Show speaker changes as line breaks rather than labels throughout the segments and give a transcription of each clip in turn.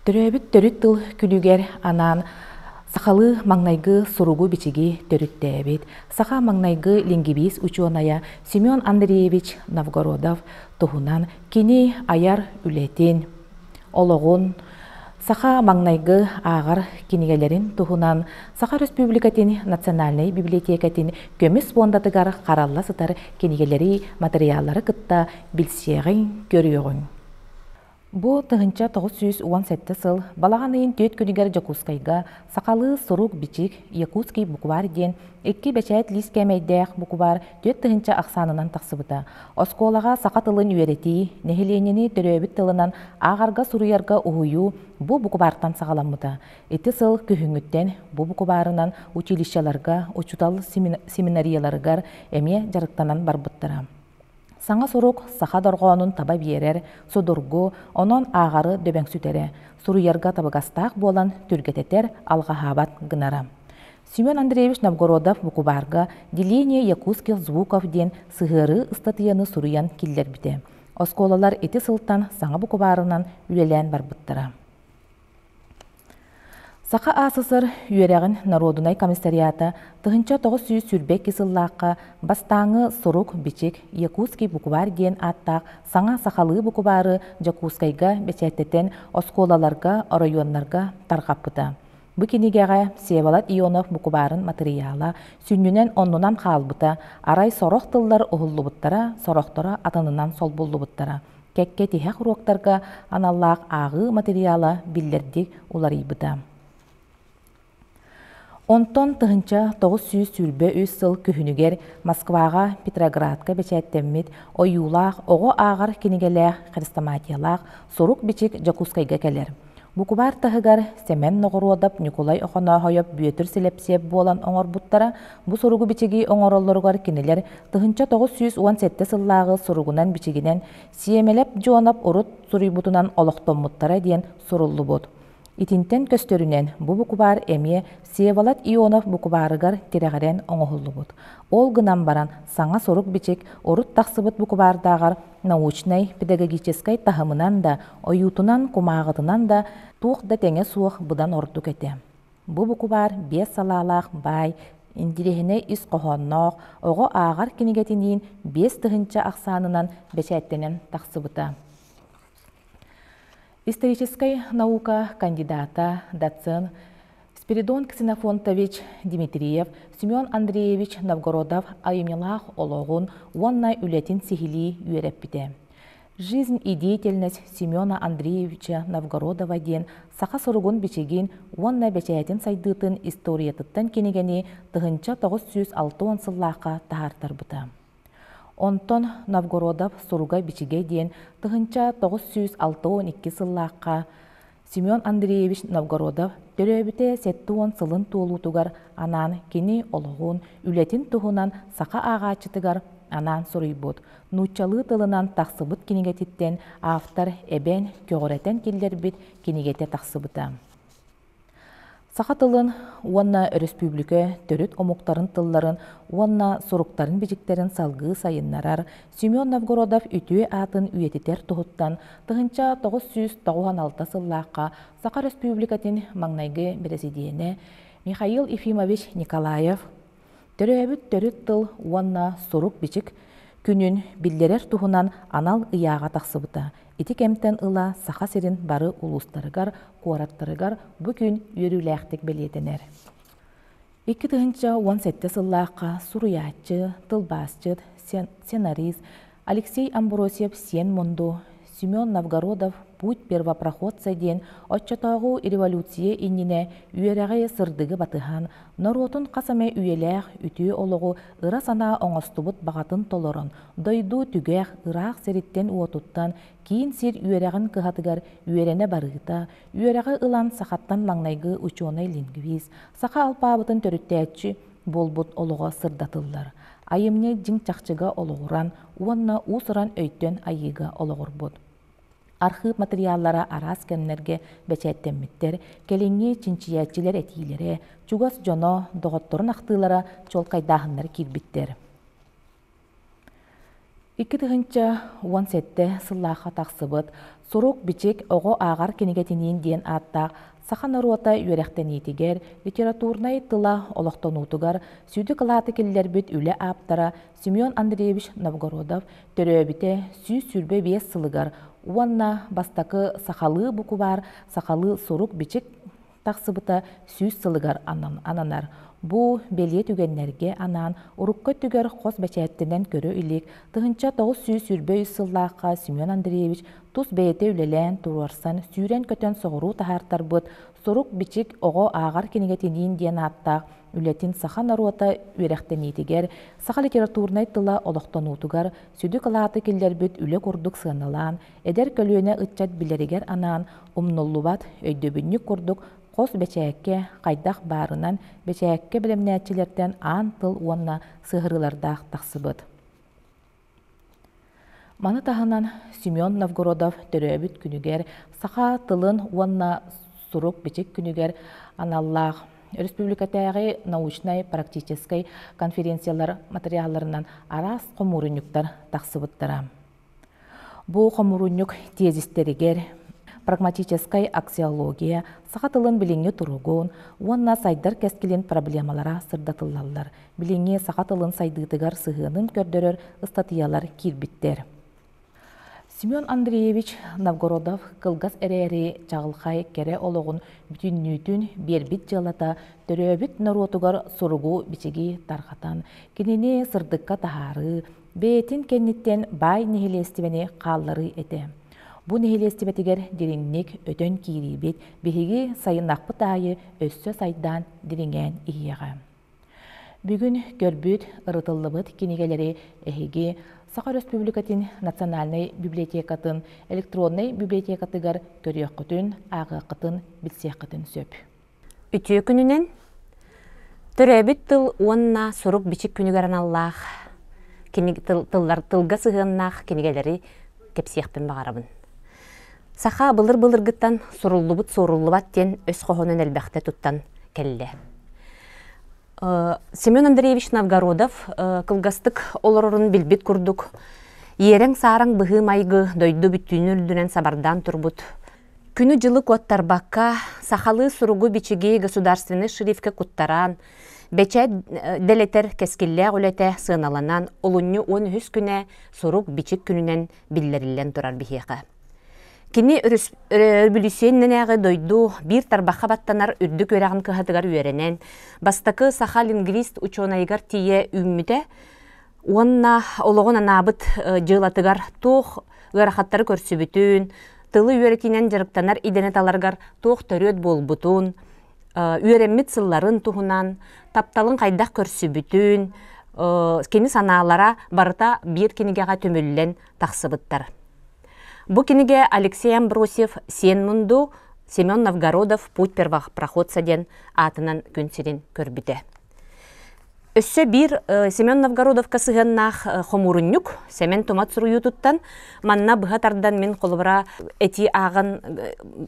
Төрөөбүт төрүт тыл күнүгэр анаан сахалыы маҥнайгы суругу-бичиги төрүттээбит, саха маҥнайгы лингвист учуонайа Семен Андреевич Новгородов туһунан кини айар үлэтин, олоҕун, саха маҥнайгы ааҕар кинигэлэрин туһунан Саха Өрөспүүбүлүкэтин Национальнай библиотекатын көмүс фондатыгар харалла сытар кинигэлэри, матырыйааллары кытта билсиэҕиҥ, көрүөҕүҥ. Бу 1917 сыл балаҕан ыйын түөрт күнүгэр Дьокуускайга сахалыы сурук-бичик «Якутский букварь» диэн икки бэчээт лиис кээмэйдээх букварь 4000 ахсаанынан тахсыбыта. Оскуолаҕа саха тылын үөрэтии, нэһилиэнньэни төрөөбүт тылынан ааҕарга-суруйарга уһуйуу бу буквартан саҕаламмыта. Ити сыл күһүҥҥүттэн бу букварынан училищеларга, учуутал семинарияларыгар эмиэ дьарыктанан барбыттара. Саҥа сурук саха дорҕоонун таба биэрэр, судургу, онон ааҕары дөбөҥсүтэрэ, суруйарга табыгастаах буолан түргэтэтэр, алҕаһаабат гынара. Семен Андреевич Новгородов букубаарга «Деление якутских звуков» диэн сыһыарыы ыстатыйаны суруйан киллэрбитэ. Оскуолалар ити сылтан саҥа букубаарынан үлэлээн барбыттара. Саха АССР үөрэҕин норуодунай комиссариата 1922 сыллаахха бастааҥы сурук-бичик «Якутский букварь» диэн ааттаах саҥа сахалыы букубаары Дьокуускайга бэчээттэтэн оскуолаларга, оройуоннарга тарҕаппыта. Бу кинигэҕэ Всеволод Ионов букубаарын матырыйаала сүнньүнэн оннунан хаалбыта, арай сорох тыллар уһуллубуттара, сорохторо атынынан солбуллубуттара. Кэккэ тиһэх уруоктарга аналлаах ааҕыы материала биллэрдик уларыйбыта. Онтон 1923 сыл күһүнүгэр Москваҕа Петроградка бэчээттэммит ойуулаах оҕо ааҕар кинигэлээх хрестоматиялаах сурук-бичик Дьокуускайга кэлэр. Букубаар таһыгар Сэмэн Ноҕуруодап Ньукулай Охонооһойоп Бүөтүр Силэпсиэп буолан оҥорбуттара. Бу суругу-бичиги оҥороллоругар кинилэр 1917 сыллааҕы суругунан-бичигинэн Сиэмэлэп Дьуонап урут суруйбутунан олохтоммуттара диэн суруллубут. Итинтэн көстөрүнэн, бу букубаар эмиэ Всеволод Ионов букубаарыгар тирэҕирэн оҥоһуллубут. Ол гынан баран, саҥа сурук-бичик урут тахсыбыт букубаардааҕар научнай, педагогическай таһымынан да, ойуутунан, кумааҕытынан да туох да тэҥэ суох быдан ордук этэ. Бу букубаар биэс салаалаах баай, интириэһинэй ис хоһоонноох, оҕо ааҕар кинигэтиниин 5000 ахсаанынан бэчээттэнэн тахсыбыта. Историческай наука кандидата, доцент Спиридон Ксенофонтович Дмитриев, Семен Андреевич Новгородов айымньылаах олоҕун уонна үлэтин сиһилии үөрэппитэ. «Жизнь и деятельность Семена Андреевича Новгородова» диэн саха суругун-бичигин уонна бэчээтин сайдыытын историятыттан кинигэни 1960 сыллаахха таһаартарбыта. Онтон Новгородов суруга-бичигэ диэн 1962 сыллаахха Семен Андреевич Новгородов төрөөбүтэ 70 сылын туолуутугар анаан кини олоҕун, үлэтин туһунан саха ааҕааччытыгар анаан суруйбут, нууччалыы тылынан тахсыбыт кинигэтиттэн автор эбэн, көҕүрэтэн киллэрбит кинигэтэ тахсыбыта. Саха тылын уонна өрөспүүбүлүкэ төрүт омуктарын тылларын уонна суруктарын-бичиктэрин салгыы сайыннарар Семен Новгородов үтүө аатын үйэтитэр туһуттан 1996 сыллаахха Саха Өрөспүүбүлүкэтин маҥнайгы бэрэсидьиэнэ Михаил Ефимович Николаев Төрөөбүт төрүт тыл уонна сурук-бичик күнүн биллэрэр туһунан анал ыйааҕа тахсыбыта. Ити кэмтэн ыла Саха сирин бары улуустарыгар, куораттарыгар бу күн үөрүүлээхтик бэлиэтэнэр. 2017 сыллаахха суруйааччы, тылбаасчыт, сценарист Алексей Амбросьев Сиэн Мунду, Семен Новгородов «Путь первопроходца» диэн оччотооҕу революция иннинэ үөрэҕи, сырдыгы батыһан, норуотун хас эмэ үйэлээх үтүө олоҕу ыра санаа оҥостубут баҕатын толорон, дойду түгэх, ыраах сириттэн-уотуттан киин сир үөрэҕин кыһатыгар үөрэнэ барыыта, үөрэҕи ылан сахаттан маҥнайгы учуонай-лингвист, саха алпаабытын төрүттээччи буолбут олоҕо сырдатыллар. Айымньы дьиҥ чахчыга олоҕуран уонна уус-уран өйтөн айыыга олоҕурбут. Архыып матырыйааллара араас кэмнэргэ бэчээттэммиттэр, кэлиҥҥи чинчийээччилэр этиилэрэ, чугас дьоно, доҕотторун ахтыылара чуолкайдааһыннар киирбиттэр. 2017 сыллаахха тахсыбыт Сурук-бичик оҕо ааҕар кинигэтиниин диэн ааттаах саха норуота үөрэхтэниитигэр, литературнай тыла олохтонуутугар сүдү кылааты киллэрбит үлэ ааптара Семен Андреевич Новгородов төрөөбүтэ 125 сылыгар уонна бастакы сахалыы букубаар сахалыы сурук-бичик тахсыбыта 100 сылыгар ананар. Бу бэлиэ түгэннэргэ анаан урукку өттүгэр хос бэчээттэнэн көрө илик 1923 сыллаахха Семен Андреевич тус бэйэтэ үлэлээн туруорсан сүүрэн-көтөн соҕуруу таһаартарбыт Сурук-бичик оҕо ааҕар кинигэтиниин диэн ааттаах үлэтин саха норуота үөрэхтэниитигэр, саха литературнай тыла олохтонуутугар сүдү кылааты киллэрбит үлэ курдук сыаналаан, эдэр көлүөнэ ыччат билэригэр анаан умнуллубат өйдөбүнньүк курдук хос бэчээккэ хайдах баарынан бэчээккэ бэлэмнээччилэртэн аан тыл уонна сыһыарыылардаах тахсыбыт. Маны таһынан Семен Новгородов төрөөбүт күнүгэр саха тылын уонна сурук-бичик күнүгэр аналлаах республикатааҕы научнай-практическай конференциялар материалларынан араас хомуурунньуктар тахсыбыттара. Бу хомуурунньук тиэзистэригэр прагматическай аксиология, саха тылын билиҥҥи туругун уонна сайдар кэскилин проблемалара сырдатыллаллар, билиҥҥи саха тылын сайдыытыгар сыһыанын көрдөрөр ыстатыйалар киирбиттэр. Семен Андреевич Новгородов кылгас эрээри чаҕылхай кэрэ олоҕун бүтүннүүтүн биэрбит дьыалата төрөөбүт норуотугар суругу-бичиги тарҕатан, кинини сырдыкка таһаарыы, бэйэтин кэнниттэн баай нэһилиэстибэни хаалларыы этэ. Бу нэһилиэстибэтигэр дириҥник өтөн киириибит биһиги сайыннахпыт аайы өссө сайдаан дириҥээн иһиэҕэ. Бүгүн көрбүт, ырытыллыбыт кинигэлэри эһиги Саха Өрөспүүбүлүкэтин Национальнай библиотекатын электроннай библиотекатыгар көрүөххүтүн, ааҕыаххытын, билсиэххитин сөп.
Үтүө күнүнэн төрөөбүт тыл уонна сурук-бичик күнүгэр аналлаах тыллар тылга сыһыаннаах кинигэлэри кэпсиэхпин баҕарабын. Саха былыр-былыргыттан суруллубут суоруллубат диэн өс хоһоонун элбэхтэ туттан кэллэ. Семен Андреевич Новгородов кылгастык олорорун билбит курдук иэрэҥ-саараҥ быһыы-майгы дойду бүттүүнүн үрдүнэн сабардаан турбут Күнү-дьылы куоттарбакка, сахалыы суругу-бичиги государственнай шрифкэ куттараан, бэчээт дэлэтэр кэскиллээх үлэтэ сыаналанан, олунньу 13 күнэ сурук-бичик күнүнэн биллэриллэн турар биһиэхэ. Кини өрөбүлүсүөннэнээҕи дойду биир тарбахха баттанар үрдүк үөрэҕин кыһатыгар үөрэнэн, бастакы саха лингвист учуонайыгар тиийэ үүммүтэ уонна олоҕун анаабыт дьыалатыгар туох ыарахаттары көрсүбүтүн, тылы үөрэтиинэн дьарыктанар идэни таларыгар туох төрүөт буолбутун, үөрэммит сылларын туһунан, тапталын хайдах көрсүбүтүн, кини санаалара барыта биир кинигэҕэ түмүллэн тахсыбыттар. Бу кинигэ Алексей Амбросьев «Сиэн мунду», Семен Новгородов «Путь первопроходца» диэн аатынан күн сирин көрбүтэ. Өссө биир Семен Новгородовка сыһыаннаах хомуурунньук Сэмэн Тумат суруйуутуттан манна быһа тардан мин холобура этии ааҕан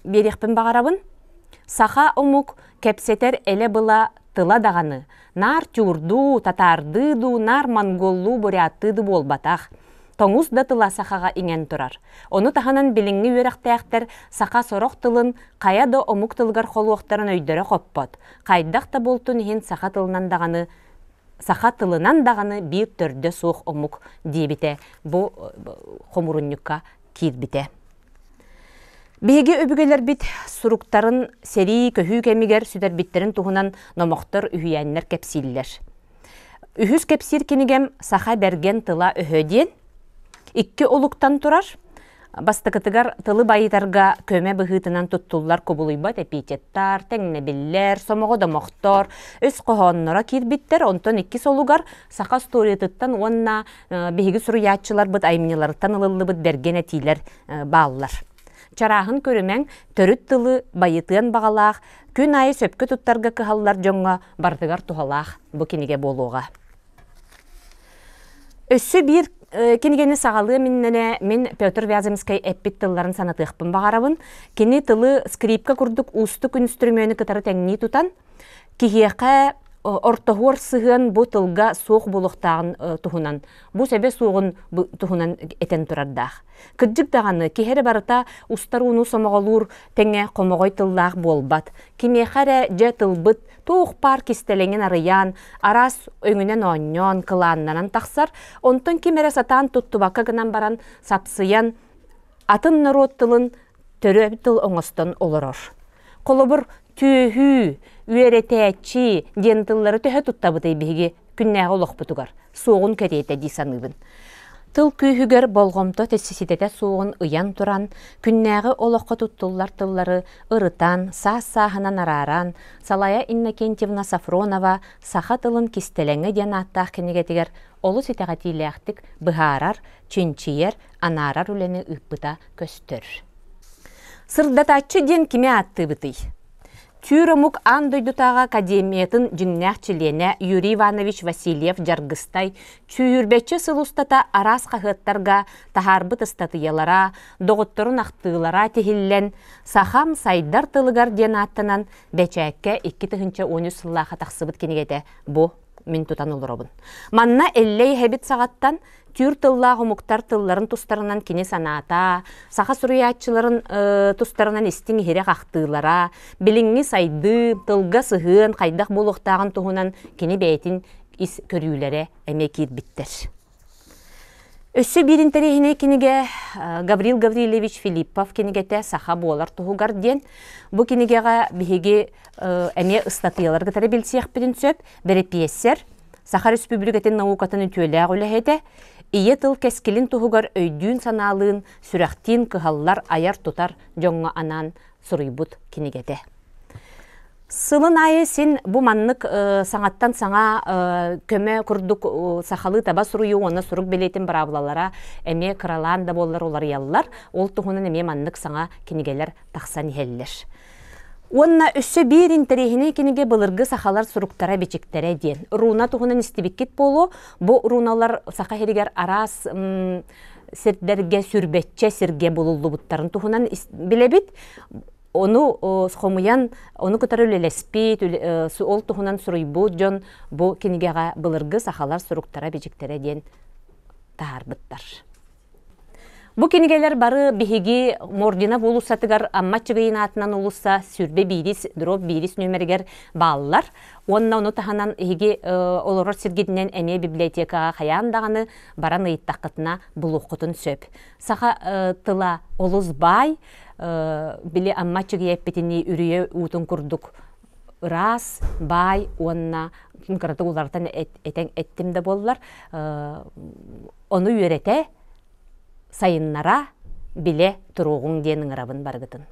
биэриэхпин баҕарабын. Саха омук кэпсэтэр элэ-была тыла даҕаны наар тюрдуу, татаардыы дуу, наар монголлуу, буряттыы дуу буолбатах. Тоҥус да тыла сахаҕа иҥэн турар. Ону таһынан билиҥҥи үөрэхтээхтэр саха сорох тылын хайа да омук тылыгар холуохтарын өйдөрө хоппот. Хайдах да буолтун иһин саха тылынан даҕаны саха тылынан даҕаны биир төрдө суох омук диэбитэ бу хомурунньукка киирбитэ. Биһиги өбүгэлэрбит суруктарын сэрии көһүү кэмигэр сүтэрбиттэрин туһунан номохтор үһүйээннэр кэпсииллэр. Үһүс кэпсиир кинигэм «Саха бэргэн тыла-өһө» диэн икки олуктан турар. Бастакытыгар тылы байытарга көмө быһыытынан туттуллар кубулуйбат эпитеттар, тэҥнэбиллэр, сомоҕо домохтор, өс хоһоонноро киирбиттэр. Онтон иккис олугар саха остуоруйатыттан уонна биһиги суруйааччыларбыт айымньыларыттан ылыллыбыт бэргэн этиилэр бааллар. Чарааһын көрүмэҥ төрүт тылы байытыан баҕалаах, күн аайы сөпкө туттарга кыһаллар дьоҥҥо барытыгар туһалаах бу кинигэ буолуоҕа. Өссө биир кинигэни саҕалыам иннинэ мин Петр Вяземскай эппит тылларын санатыахпын баҕарабын. Кини тылы скрипка курдук уустук үнүстүрүмүөнү кытары тэҥнии тутан, киһиэхэ Ортоһуор сыһыан бу тылга суох буолуохтааҕын туһунан, бу сөбө суоҕун туһунан этэн турардаах. Кырдьык даҕаны, киһи эрэ барыта устар ууну сомоҕолуур тэҥэ хомоҕой тыллаах буолбат. Кимиэхэ эрэ дьэ тылбыт туох баар кистэлэҥин арыйаан, араас өҥүнэн оонньоон, кылааннанан тахсар, онтон ким эрэ сатаан туттубакка гынан баран сапсыйан, атын норуот тылын төрөөбүт тыл оҥостон олорор. Холобур, түөһүү, үөрэтээччи диэн тыллары төһө туттабытый биһиги күннээҕи олохпутугар? Суоҕун кэриэтэ дии саныыбын. Тыл күүһүгэр болҕомто ситэтэ суоҕун ыйан туран, күннээҕи олоххо туттуллар тыллары ырытан, саас-сааһынан арааран, Салая Иннокентьевна Софронова «Саха тылын кистэлэҥэ» диэн ааттаах кинигэтигэр олус итэҕэтиилээхтик быһаарар, чинчийэр, анаарар үлэни ыыппыта көстөр. Сырдатааччы диэн кими ааттыыбытый? Түүр омук аан дойдутааҕы академиятын дьиҥнээх чилиэнэ Юрий Иванович Васильев-Дьаргыстай сүүрбэччэ сыл устата араас хаһыаттарга таһаарбыт ыстатыйалара, доҕотторун ахтыылара тиһиллэн «Сахам сайдар тылыгар» диэн ааттанан бэчээккэ 2013 сыллаахха тахсыбыт кинигэтэ бу мин тутан олоробун. Манна Эллэй эһэбит саҕаттан түүр тыллаах омуктар тылларын тустарынан кини санаата, саха суруйааччыларын тустарынан истиҥ-иһирэх ахтыылара, билиҥҥи сайдыы, тылга сыһыан хайдах буолуохтааҕын туһунан кини бэйэтин ис көрүүлэрэ эмиэ киирбиттэр. Өссө биир интэриэһинэй кинигэ Гаврил Гаврильевич Филиппов кинигэтэ «Саха буолар туһугар» диэн. Бу кинигэҕэ биһиги эмиэ ыстатыйалары кытары билсиэхпитин сөп. Бэрэпиэссэр, Саха Республикатын наукатын үтүөлээх үлэһитэ, ийэ тыл кэскилин туһугар өйдүүн-санаалыын, сүрэхтиин кыһаллар айар-тутар дьоҥҥо анаан суруйбут кинигэтэ. Сылын аайы син бу маннык саҥаттан саҥа көмө курдук сахалыы таба суруйуу уонна сурук билиэтин быраабылалара эмиэ кыралаан да буоллар уларыйаллар. Ол туһунан эмиэ маннык саҥа кинигэлэр тахсан иһэллэр. Уонна өссө биир интэриэһинэй кинигэ былыргы сахалар суруктара-бичиктэрэ диэн. Руна туһунан истибиккит буолуо. Бу руналар саха сиригэр араас сирдэргэ сүрбэччэ сиргэ булуллубуттарын туһунан билэбит. Ону хомуйан, ону кытары үлэлэспит, ол туһунан суруйбут дьон бу кинигэҕэ былыргы сахалар суруктара-бичиктэрэ диэн таһаарбыттар. Бу кинигэлэр бары биһиги Мординов уулуссатыгар Амма Чыгыйын аатынан уулусса сүүрбэ биирис дробь биирис нүөмэригэр бааллар. Уонна ону таһынан эһиги олорор сиргитинэн эмиэ библиотекаҕа хайаан даҕаны баран ыйыттаххытына булуоххутун сөп. Саха тыла олус баай, били Амма Чыгыйа эппитинии үрүйэ уутун курдук ыраас, баай уонна кыратык уларытан этэн эттим да буоллар, Ону үөрэтэ, сайыннара, билэ туруоҕуҥ диэн ыҥырабын барыгытын.